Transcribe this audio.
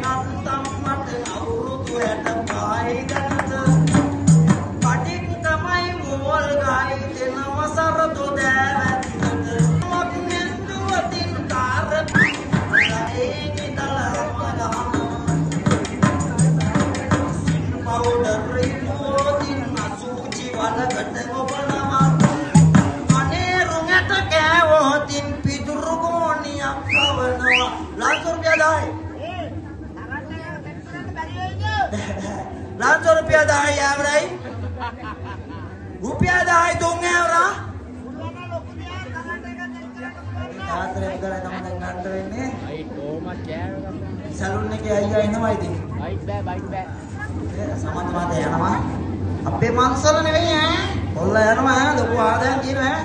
නැත්තම් මට අවුරුදු 65යි දැනට. පඩික් තමයි මෝල් ගායි දෙනව සරදු දෑවැත්තට. මක් නැන්දුවතින් කාර ඒ නිදලම ගහනවා. පවුඩර් රිපුවතින් අසුචි වලකට ඔබනවා. අනේ රුඟට කෑවොතින් පිදුරු ගෝනියක් කවනවා. ලංස රුපියල් 10යි. ලංස රුපියල් 10යි ඇවරයි. රුපියල් 10යි තුන් ඇවරා. තාත්තට මුදල තමයි දැන් ගන්න වෙන්නේ. අයි කොහොමද කෑව සලූන් එකේ අයියා එනවා ඉතින්. බයිට් බෑ, බයිට් බෑ. සමන්ත මහත්තයා යනවා. අපේ මන්සල නෙවෙයි ඈ. කොල්ලා යනවා ඈ, ලොකු ආදායම් තියෙනවා ඈ.